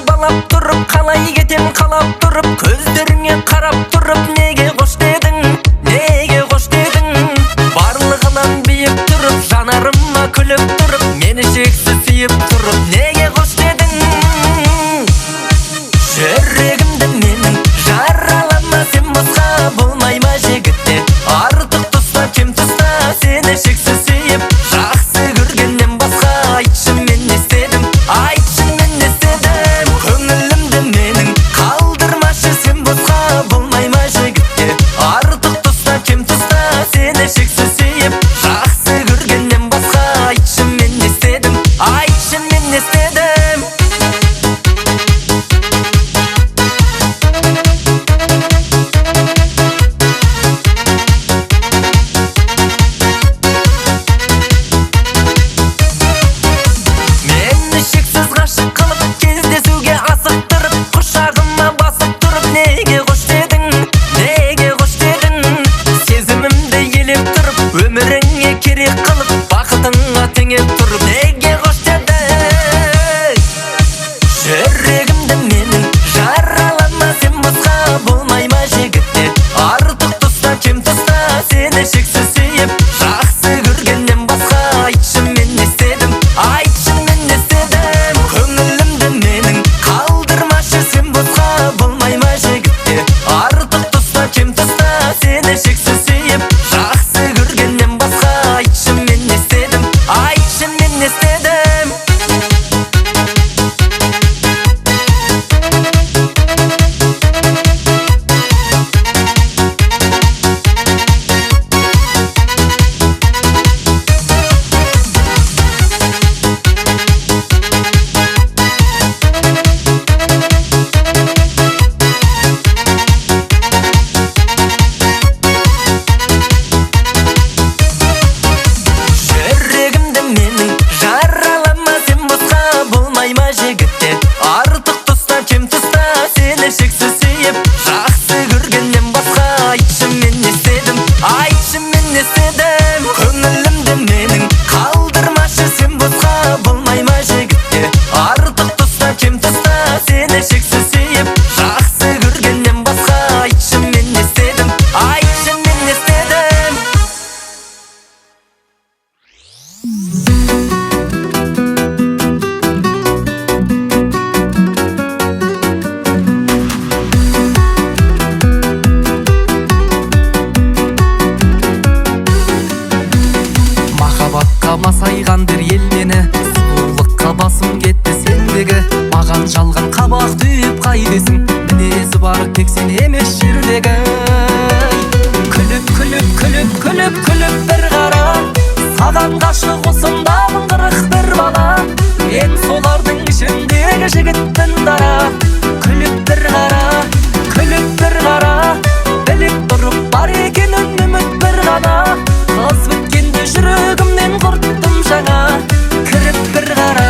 балап тұрып, қалай кетем қалап тұрып, көздеріңе қарап тұрып, неге қош дедің, неге қош дедің? Барлығынан биік тұрып, жанарыма күліп тұрып, мені шексіз сүйіп тұрып, неге қош дедің? Жүрегімді менің жаралама сен босқа, болмай ма жігітте артық тұста кем тұста, сені шексіз сүйіп жақсы көргеннен басқа, айтшы мен не істедім, айтшы мен не істедім? Көңілімді менің қалдырмашы сен босқа, болмай ма жігітте артық тұста кем тұста, сені шексіз сүйіп жақсы көргеннен басқа, айтшы мен не істедім, айтшы мен не істедім? Мені шексіз ғашық қылып, кездесуге асықтырып, құшағыма басып тұрып, неге қош дедің, неге қош дедің? Сезімімді елеп тұрып, өміріңе керек қылып, бақытыңа теңеп тұрып, неге қош дедің? Жүрегімді менің жаралама сен босқа, болмай ма жігітте артық тұста кем тұста, сені шексіз сүйіп жақсы көргеннен басқа, айтшы мен не істедім, айтшы мен не істедім? Көңілімді менің қалдырмашы сен босқа, болмай ма жігітте артық тұста кем тұста, сені шексіз сүйіп жақсы көргеннен басқа, айтшы мен не істедім, айтшы мен не істедім? Жүрегімді менің жаралама сен босқа, болмай ма жігітте артық тұста кем тұста, сені шексіз сүйіп жақсы көргеннен басқа, айтшы мен не істедім, айтшы мен не істедім? Көңілімді менің қалдырмашы сен босқа, болмай ма жігітте артық тұста кем тұста, сені шексіз сүйіп жақсы көргеннен басқа, айтшы мен не істедім, айтшы мен не істедім? Махаббатқа масайған бір ел мені, сұлулыққа басым кетті сендегі. Маған жалған қабақ түйіп қайдесің, мінезі бар тек сен емес жердегі. Күліп, күліп, күліп, күліп, күліп бір қара, саған ғашық осындамын 41 бала. Мен солардың ішіндегі жігітпін дара. Күліп бір қара, күліп бір қара, біліп тұрып бар екенін үміт бір ғана. Қыз біткенде жүрегімнен құрттым жаңа, кіріп бір қара.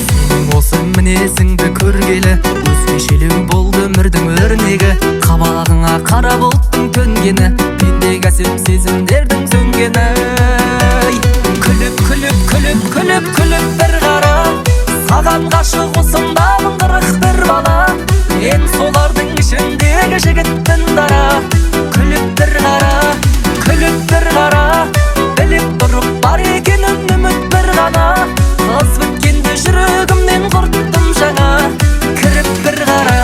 Сенің осы мінезіңді көргелі, өзгешелеу болды өмірдің өрнегі. Қабағыңа қара бұлттың төнгені, мендегі әсем сезімдердің сөнгені. Күліп, күліп, күліп, күліп, күліп бір қара, саған ғашық осындамын 41 бала. Мен солардың ішіндегі жігітпін дара. Күліп бір қара, күліп бір қара, біліп тұрып бар екенін үміт бір ғана. Қыз біткенде жүрегімнен құрттым жаңа, кіріп бір қара.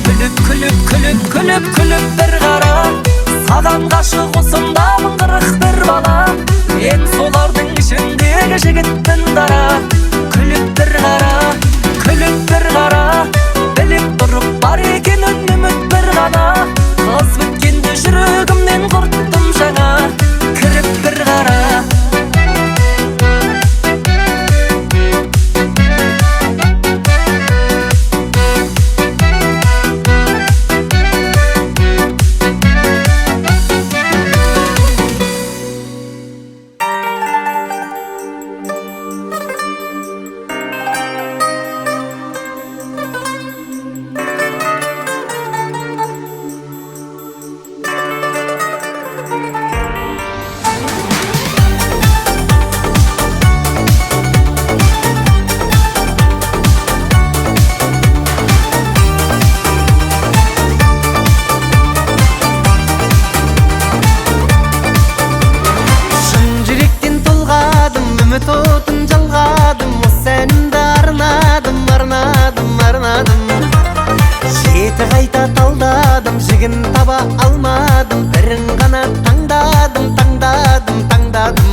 Күліп, күліп, күліп, күліп, күліп бір қара, саған ғашық осындамын 41 бала. Мен солардың ішіндегі жігітпін дара. Күліп бір қара, күліп бір қара, біліп тұрып бар екенін үміт бір ғана. Қыз біткенде жүрегімнен құрттым жаңа, кіріп бір қара. таба алмадым, бірін ғана таңдадым, таңдадым, таңдадым.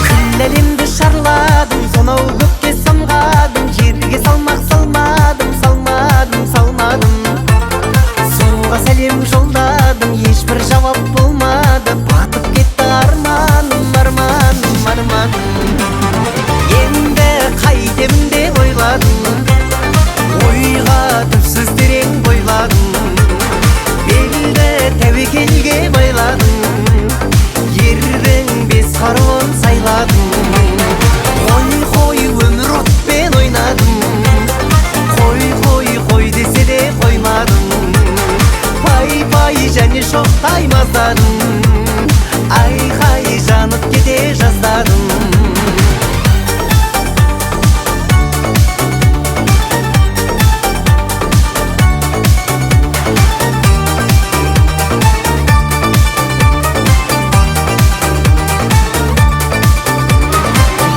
Күллі әлемді шарладым, сонау көкке самғадым, жерге салмақ салмадым, салмадым, салмадым. Суға сәлем жолдадым, ешбір жауап болмады, батып кетті арманым, арманым, арманым. Енді қайтемін деп ойладым, ойға түпсіз терең бойладым, белді тәуекелге байладым, ердің бес қаруын сайладым. Қой, қой, өмір отпен ойнадым, қой, қой, қой десе де қоймадым, пай, пай және шоқтай маздадым, айқай жанып кете жаздадым.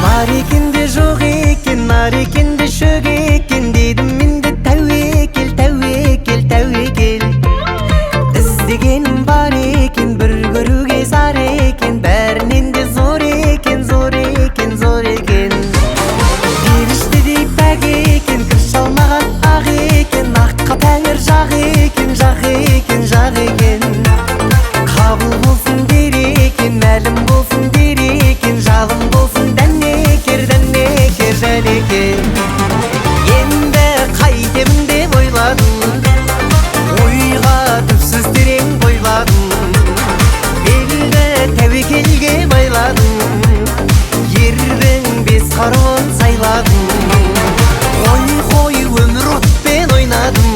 Бар екен де жоқ екен, нар екен де шөк екен, дедім мен де тәуекел, тәуекел, тәуекел. Іздегенім бар екен, бір көруге зар екен, бәрінен де зор екен, зор екен, зор екен. Періштедей пәк екен, кір шалмаған ақ екен, аққа тәңір жақ екен, жақ екен, жақ екен. Қабыл болсын дер екен, мәлім болсын дер екен, жалын болсын дәнекер, дәнекер, дәнекер. Енді қайтемін деп ойладым, ойға түпсіз терең бойладым, белді тәуекелге байладым, ердің бес қаруын сайладым. Қой, қой, өмір отпен ойнадым,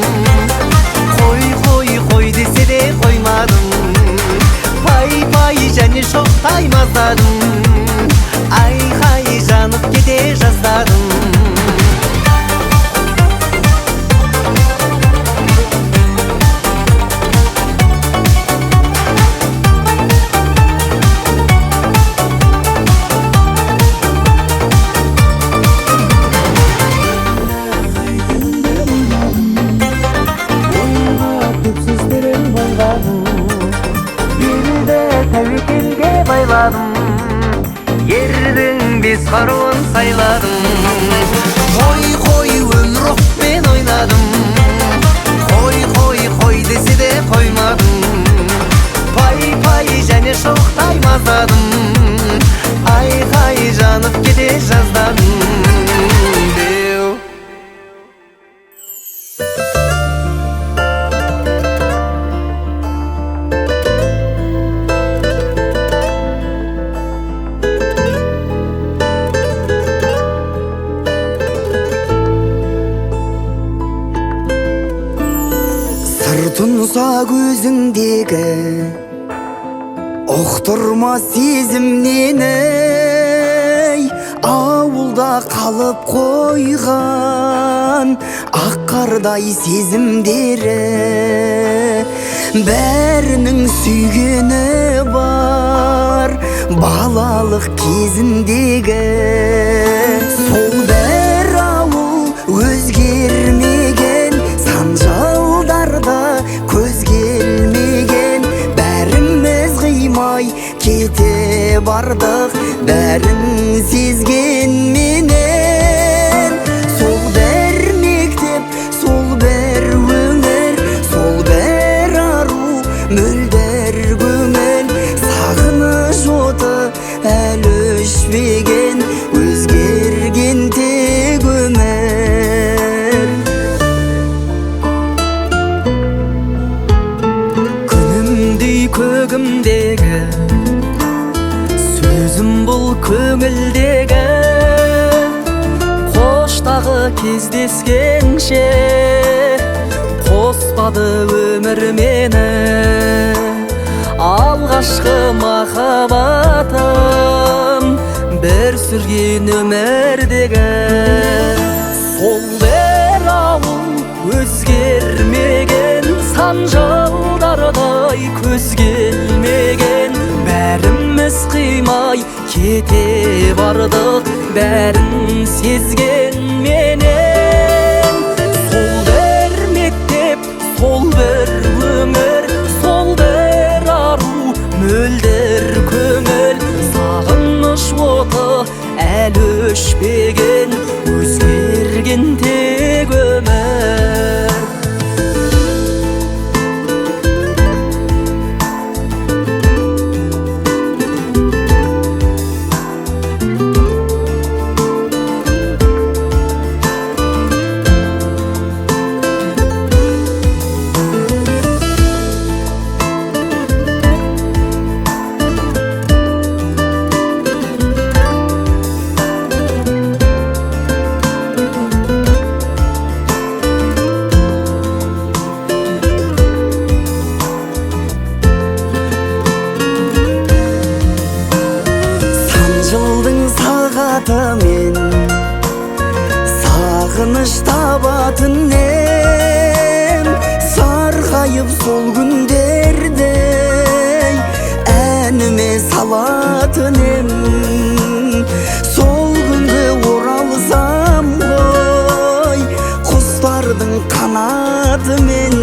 қой, қой, қой десе де қоймадым, пай, пай және шоқтай маздадым, айқай жанып кете жаздадым. Тәуекелге байладым, ердің бес қаруын сайладым. Қой, қой, өмір отпен ойнадым, қой, қой, қой десе де қоймадым, пай, пай және шоқтай маздадым, айқай жанып кете жаздадым. Деу. Тұнса көзіңдегі ұқтырма сезімнен, ей, ауылда қалып қойған ақ қардай сезімдері, бәрінің сүйгені бар балалық кезіндегі. Сол бір ауыл өзгермеген, сан жылдарда көз келмеген, бәріміз қимай кете бардық, бәрін сезгенменен. Сол бір мектеп, сол бір өңір, сол бір ару мөлдір көңіл, сағыныш оты әлі өшпеген, өзгерген тек өмір. Күнімдей көгімдегі сөзім бұл көңілдегі, қоштағы кездескенше қоспады өмір мені. Алғашқы махаббатым бір сүрген өмірдегі. Сол бір ауыл өзгермеген, сан жылдардай көз келмеген, бәріміз қимай кете бардық, бәрін сезгенменен. Сол бір мектеп, сол бір өмір, мөлдір көңіл. Сағыныш оты әлі өшпеген, өзгерген тек өмір. Жылдың сағатымен сағыныш табатын ем, сарғайып сол күндердей әніме салатын ем. Сол күнге оралсам ғой құстардың қанатымен.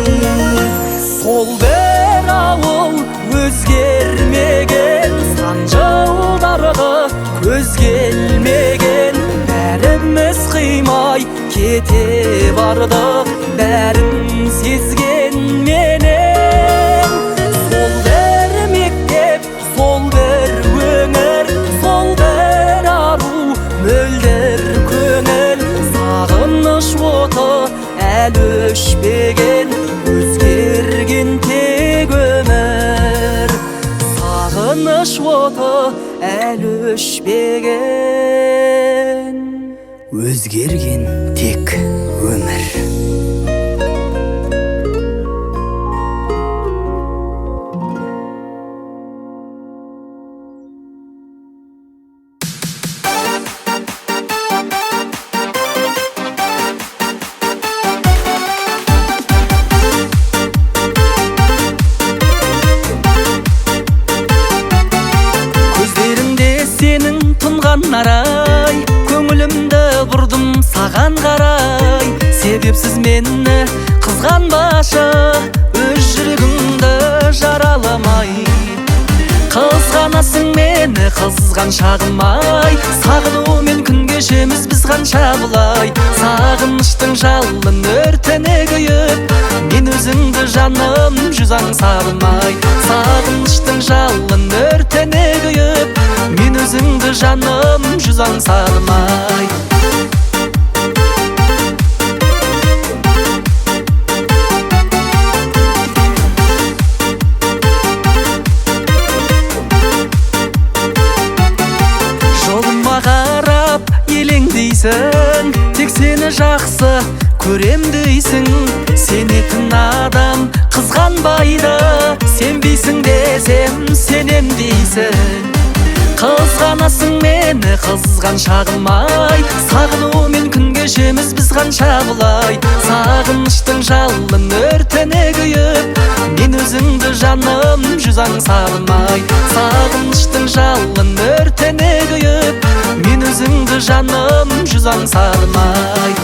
Сол бір ауыл өзгермеген, сан жылдарғы көз келмеген. Бәріміз қимай кете бардық, бәрін сезген менен. Сол бір мектеп, сол бір өңір, сол бір ару мөлдір көңіл. Сағыныш оты әлі өшпеген, өзгерген тек өмір. Сағыныш оты әлі өшпеген, өзгерген тек өмір. Көздеріңде сенің тұнған арай, көңілімді бұрдым саған қарай. Себепсіз мені қызғанбашы, өз жүрегіңді жараламай. Қызғанасың мені қызғаншағым ай, сағынумен күн кешеміз біз қанша бұлай. Сағыныштың жалын өртіне күйіп, мен өзіңді жаным жүз аңсадым ай. Сағыныштың жалын өртіне күйіп, мен өзіңді жаным жүз аңсадым ай. Жолыма қарап елеңдейсің, тек сені жақсы көрем дейсің. Сенетін адам қызғанбайды, сенбейсің десем сенем дейсің. Қызғанасың мені қызғаншағым ай, сағынумен күн кешеміз біз қанша бұлай. Сағыныштың жалын өртіне күйіп, мен өзіңді жаным жүз аңсадым ай. Сағыныштың жалын өртіне күйіп, мен өзіңді жаным жүз аңсадым ай.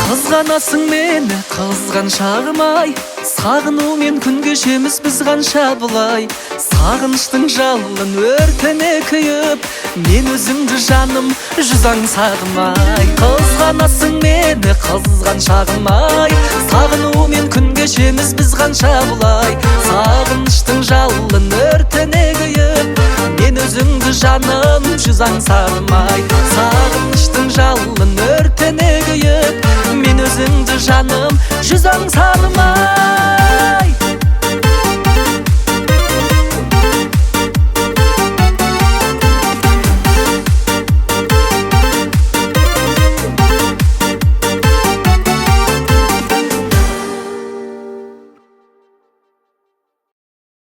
Қызғанасың мені қызғаншағым ай, сағынумен күн кешеміз біз қанша бұлай. Сағыныштың жалын өртіне күйіп, мен өзіңді жаным жүз аңсадым ай. Қызғанасың мені қызғаншағым ай, сағынумен күн кешеміз біз қанша бұлай. Сағыныштың жалын өртіне күйіп, мен өзіңді жаным жүз аңсадым ай. Сағыныштың жалын өртіне күйіп, мен өзіңді жаным жүз аңсадым ай.